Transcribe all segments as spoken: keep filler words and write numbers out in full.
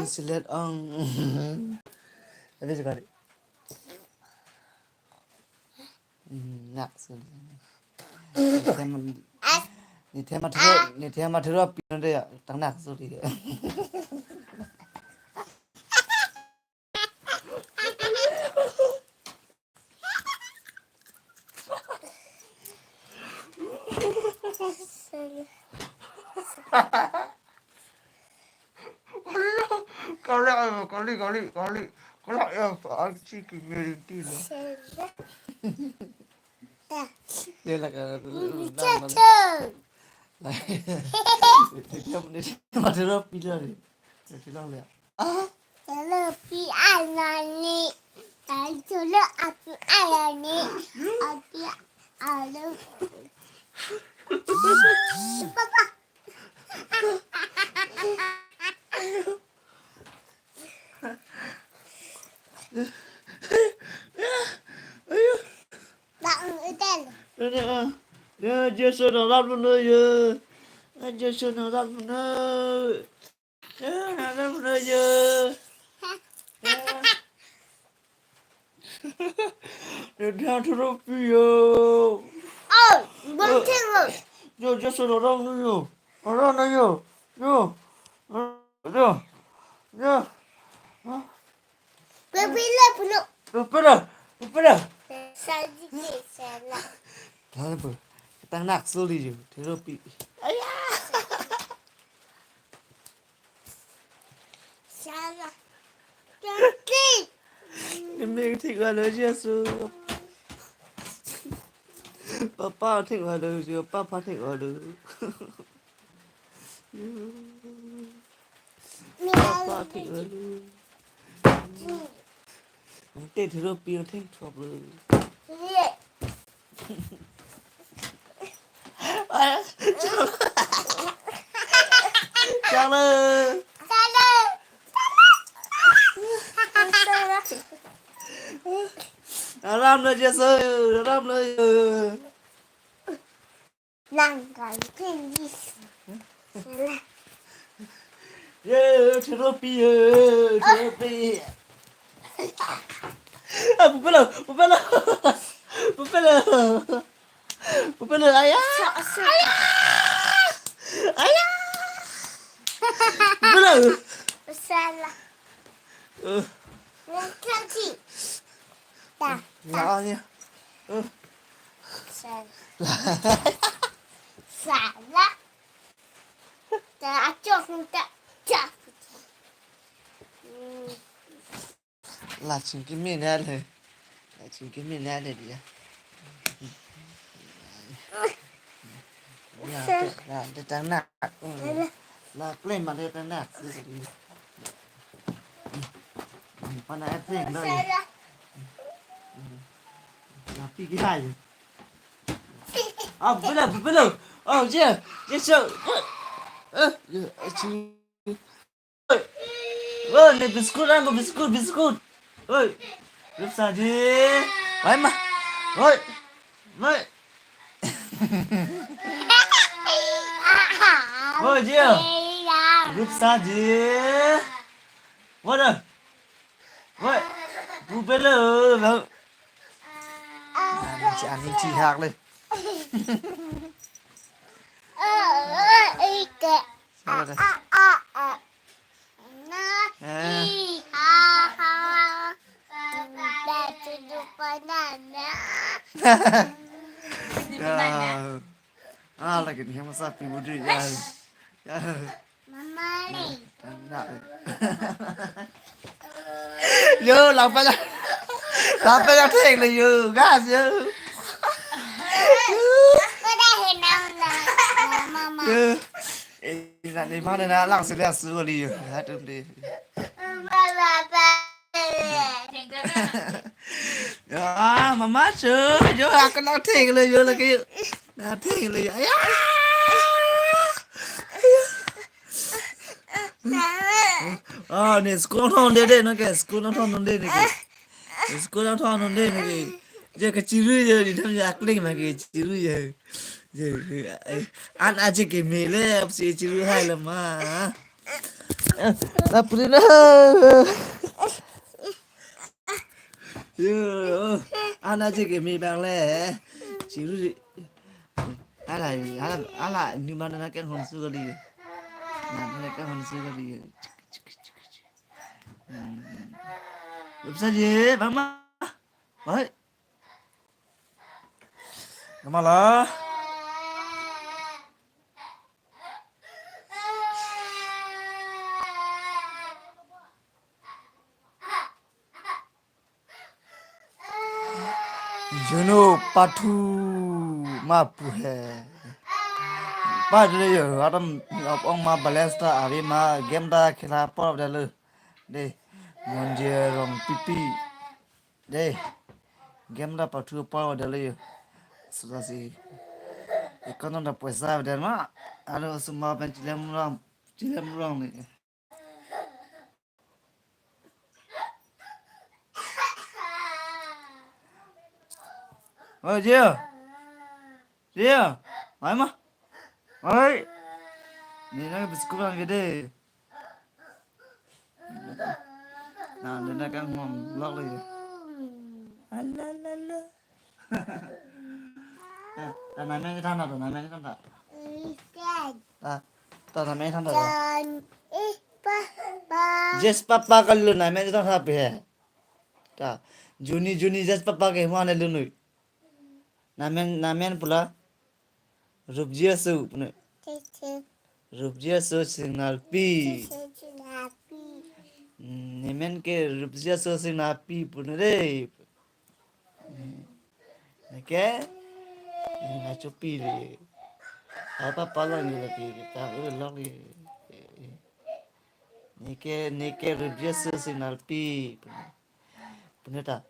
Silet ong. Habis kali. Hmm, nak suli. Nithem, nithem athero, nithem athero pinode ya, tang nak suli. Kali, kali, kali, kali. Kali ya, Pak Archie ke meeting lo. Dia lah, eh, ini cocok. Dia, dia, dia mati rapi dah ni. Dia bilang dia. Ah, kalau pi anani, kalau aku anani, aku alo. Papa. Ayo. Bang Udel. Ayo, ah. Ya, Jason, alam mana ya? Ah, Jason, alam mana? Ya, alam mana ya? Ya. Ya, dia tu rupi ya. Oh, bang Cengol. Ya, Jason, alam mana ya? Alam mana ya? Ya. Ya. Ya. Hah? Pepila puno. Pepila. Pepila. Saji ke salah. Lalu apa? Kita nak suli je. Terapi. Ayah. Salah. Terapi. Ini thik walo Jason. Papa thik walo, papa thik walo. Papa thik walo. Ante thero pi thik thop lo. Chalo. Alam lo Jason, alam lo. Nang kan tinggi. Salah. Ye, terapi, ye, terapi. Ah, pupelo, pupelo. Pupelo. Pupelo, ayah. Sa-, sa- Ayah. Ayah. Pupelo. Salah. Eh. Nang kan si. Ta, ta. Lawannya. Eh. Salah. Salah. Ta, acok, ta, ta. Hmm. La chingki mina le. La chingki mina le dia. Ya, la, la, tang nak. La, la, claim ada tang nak. Pana acting dah ni. Tapi gila je. Ah, belum, belum. Oh, je, je, so. Eh, ya, aci. Oi, ne biscuit ang, biscuit, biscuit. Oi, rup saji. Oi, ma. Oi, ma. Oi, Jia. Rup saji. Wadah. Woi, pupelo, bang. Ani ci, ani ci hak le. Wadah. Eh. Ya. Ah, lagi ni masa pi budi ya. Ya. Mama ni. Yo, lapar lah. Lapar lah thek le yo, gas yo. Udah henang na. Mama. Yo. Eh, na ni mana na lang sila suli yo. Aduh deh. Mama, papa. Ya, mama chu, yo, aku nang thek le yo lagi. Nang thek le yo. Ya. Ah, ne school thon de de nang ke, school thon de nang ke. School thon de nang ke. Je ke chiru je, di tham je akling ma ke chiru je. Je, eh, an aje ke mele, ap si chiru hai lama. Eh, lapu na. Yo, ana je ke mi bang le. Chiru. Ala, ala, ala, ni mana na keng honsu kali. Na, na keng honsu kali. Hmm. Lapusai je, bang ma. Oi. Kemala. Junu pathu ma pu he. Pa jule yo, atam op-ong ma balance ta ave ma game ta khela apor dalo. De, Monjir Rongpipi. De, game ta pathu apor dalo yo. Sudah si. Ekonom ta poisa ave ma. Alo suma pen chilem rong, chilem rong ni. Oi, Jia. Jia. Oi, ma. Oi. Ni na biscuit ang gede. Na, ni na kang hom lok le. Ala, la, la. Ta, ta nameng than ta, ta nameng than ta. Ta, ta nameng than ta. Jan, eh, papa. Yes, papa kali lo nameng than ta pe he. Ta, Juni, Juni, yes, papa ke mo ane lunui. Nameng, nameng pula. Rupji aso pune. Tete. Rupji aso Singnarpi. Tete Singnarpi. Hmm, nemen ke Rupji aso Singnarpi pune de. Hmm. Neke? Hmm, achopi le. Apa palang ni lagi kita udah lagi. Neke, neke Rupji aso Singnarpi pune. Pune ta.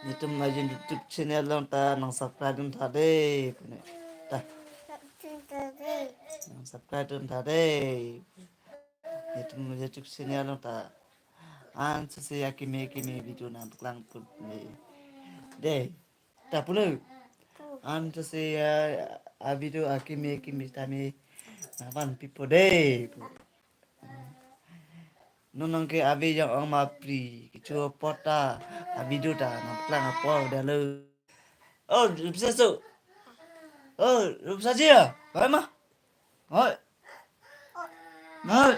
Netum ajen YouTube channel along ta nang subscribe dun tha de. Pune. Ta. Nang subscribe dun tha de. Netum YouTube channel along ta. An sese akimi akimi video nang paklang put de. De. Ta pune. An sese a, a video akimi akimi tame nang van pipo de. Non nang ke ave jong ong ma pri, kecho apot ta, a video ta nang paklang apor dalo. Oh, Rupji aso. Oh, Rupji aso ya? Oi, ma. Oi. Oi.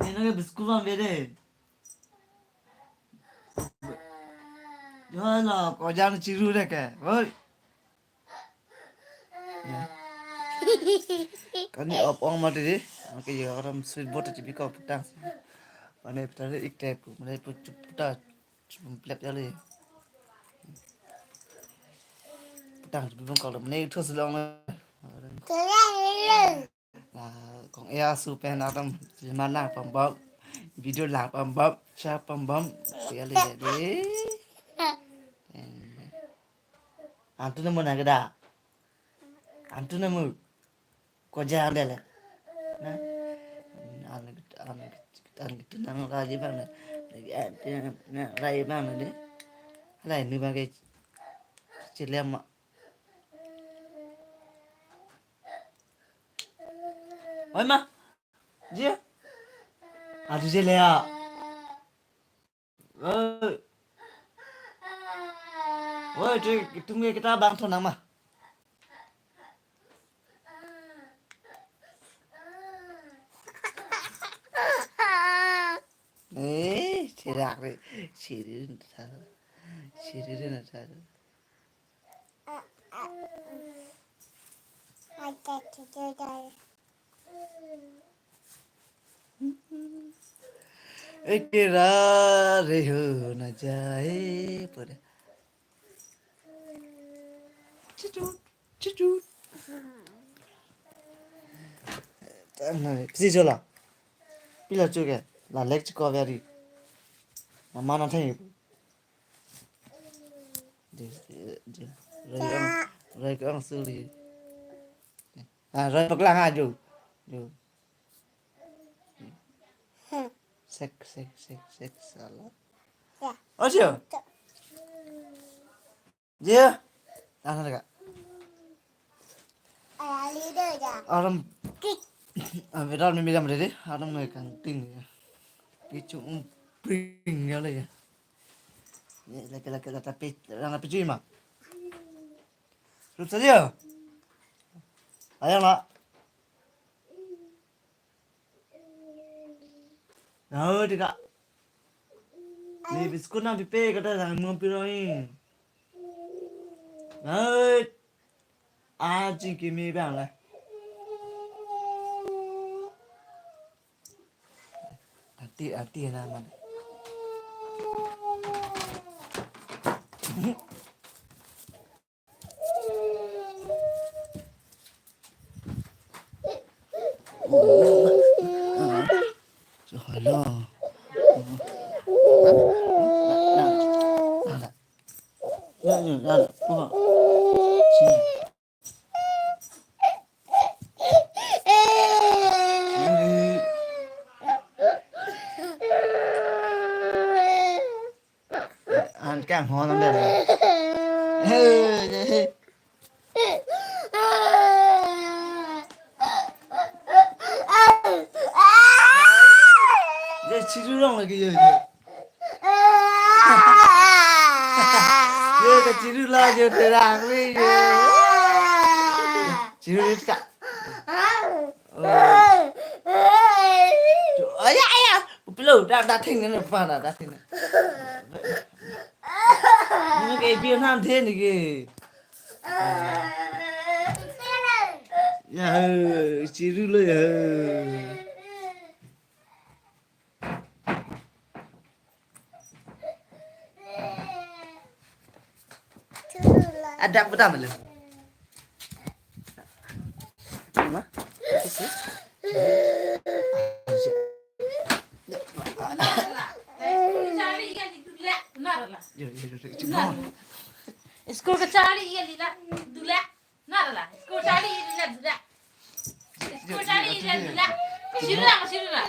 Ni nang ke biscuit bang bede. Yo la, ko jan chiru de ke. Oi. Ya. Kani op-ong mati di. Oke, ya, orang sweet bot TV ko putang. Mane putang ik tep, mane putu puta chumplek jali. Putang bibong kalau mane itu selong. Nah, kong ya su pen atam malang pambab, video lang pambab, share pambab, ya le de. Antu namu na keda. Antu namu. Ko jan dele. Na. An, an, an, nang raji bang na. Lagi an, nang raji bang na de. Lai nu bang ke chilem. Oi, ma. Jia. Aduh, jia le ya. Oi. Oi, tu, tu nge kita bang thon nama. Eh, chirak re. Chirin thar. Chirin thar. Eke ra re ho na jaye pore. Chichut, chichut. Tang na, pisi chola. Pila chuke, la lek chiko very. Mama na thang. Di, di, di. Rai ang, rai ang suli. Ah, rai paklang ajo. Jo. Sek, sek, sek, sek, salah. Ya. Oh, sio. Cak. Dia. Ah, sana ka. Ala leader ya. Aram. Kik. Ave ram ni medium ready. Aram noi kangting ya. Pichu umpring ya le ya. Ye, lake, lake, lake, pi, rang pi chui ma. Rup saja. Ayang la. Nah, tika. Ni biscuit nangpipe kata nang mum piroi. Nah, aji kimi bang la. Ati, ati na man. So, hello. An kang hon an dera. Hey, hey. Ye chiru long lagi ye. Ye kachiru la ye terang ni ye. Chiru ka. Oh. Aya, aya. Upilo, da, da thing ni pa na, da thing ni. Ni ke bi nam the ni ke. Ya, chiru lo ya. Ada apa dah malu? Ma? School ke charli ya lila dula. Nara la, school charli ila dula. School charli ila dula. Chiru la, chiru la.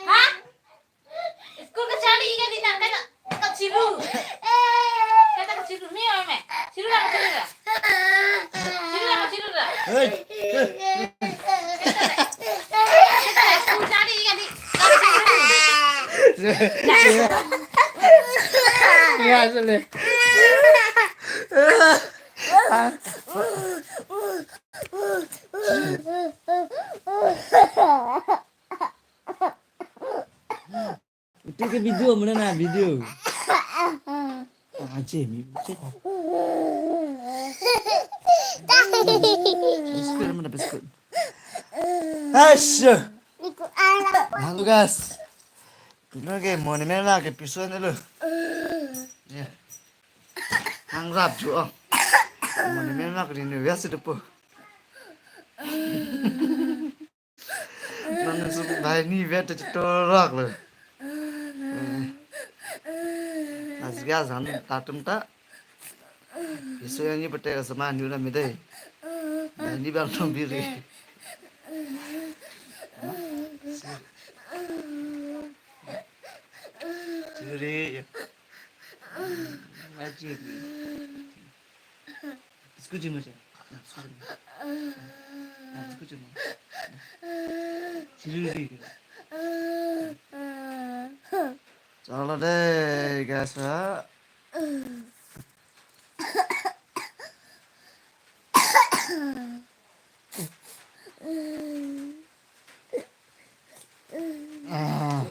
Ha? School ke charli ila dula, kata kachiru. Kata kachiru, mi oi me. Chiru la, chiru la. Chiru la, chiru la. Hey, hey, hey. School charli ila dula. Ya, sele. Iti ke video mana na video? Ah, Jamie, cek. Biscuit mana biscuit? Asya. Halo guys. Pino ke monument la ke piso ne lo. Ya. Hang rap ju oh. Monument la ke ni ya se depo. Nang sum bai ni vet te torok lo. Eh. Asga san tatum ta. Isu yang ni pete sama ni na mede. Bai ni bang tum biri. Ciri. Lagi. Biscuit cuma sih. Nah, biscuit cuma. Ciri. Chalo deh, guys, ya. Ah.